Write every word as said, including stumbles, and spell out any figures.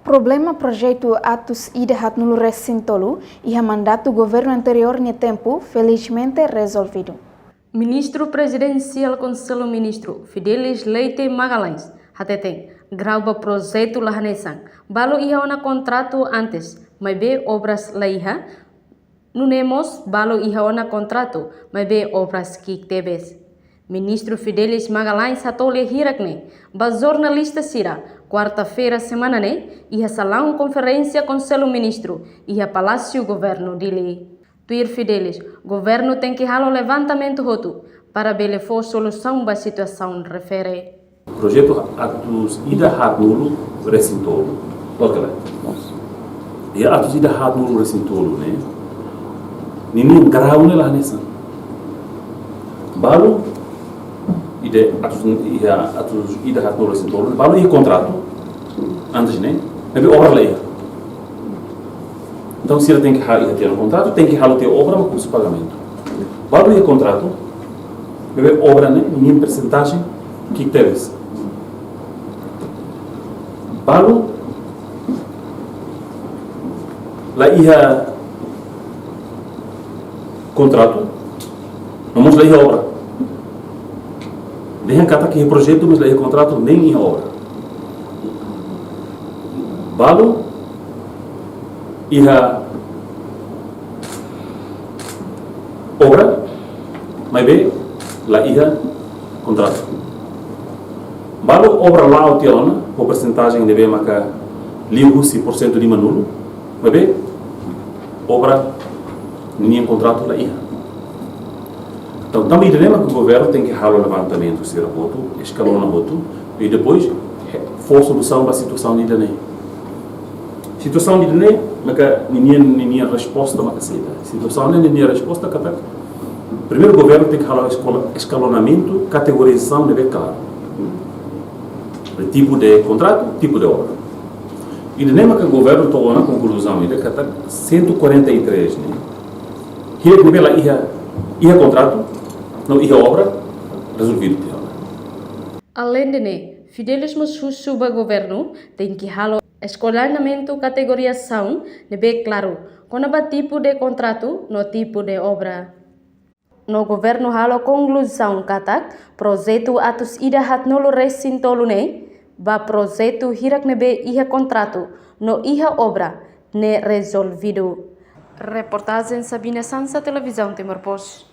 Problema projetu atus ida haatnulu resin tolu iha mandatu governu anteriór nia tempu felizmente rezolvidu. Ministru Prezidensiál Konsellu Ministru Fidelis Leite Magalhães hateten, grau ba projetu la hanesan, balu iha ona kontratu antes, maibé obras la iha, nune'e mós balu iha ona kontratu, maibé obras ki'ik tebes. Ministru Fidelis Magalhães hato'o lia hirak ne'e ba jornalista sira, kuarta-feira semana ne'e, iha salaun konferénsia Konsellu Ministru, iha Palásiu Governu Dili. Tuir Fidelis, governu tenke halo levantamentu hotu para bele fó solusaun ba situasaun refere. Projetu atus ida haatnulu resin tolu. Loke la. Iha atus ida haatnulu resin tolu ne'e, ninia grau ne'e la hanesan. Balu ida atus, iha atus ida haatnulu resin tolu, balu iha kontratu antes ne'e, maibé obra la iha. Entaun, sira tenke ha-, iha tiha ona kontratu, tenke halo tiha obra, mak husu pagamentu. Balu iha kontratu, maibé obra ne'e, ninia persentajen ki'ik tebes. Balu la iha kontratu, no mós la iha obra. Dehan katak iha projetu, mas la iha kontratu, nein iha obra. Balu iha obra, maibé la iha kontratu. Balu obra la'o tiha ona, ho persentajen ne'ebé maka liu husi porsentu limanulu, maibé obra ninia kontratu la iha. Entaun, tanba ida-ne'e maka governu tenke halo levantamentu sira hotu, eskalona hotu, i depois, eh, fó solusaun ba situasaun ida-ne'e. Situasaun ida-ne'e maka ninia, ninia resposta maka saida. Situasaun ne'e ninia resposta katak, primeiru governu tenke halo eskola, eskalonamentu, kategorizasaun ne'ebé klaru. Tipu de kontratu, tipu de obra. Ida-ne'e maka governu to'o ona konkluzaun ida katak cento e quarenta e três ne'e, hirak ne'ebé la iha, iha kontratu, no iha obra, rezolvidu tiha ona. Aleinde ne'e, Fidelis mós husu ba governu tenke halo eskalonamentu kategorizasaun ne'ebé klaru kona-ba tipu de kontratu no tipu de obra. No governu halo konkluzaun katak projetu atus ida haatnulu resin tolu ne'e, ba projetu hirak ne'ebé iha kontratu no iha obra ne'e rezolvidu. Reportajen Sabina Sansa, Televizaun Timor Post.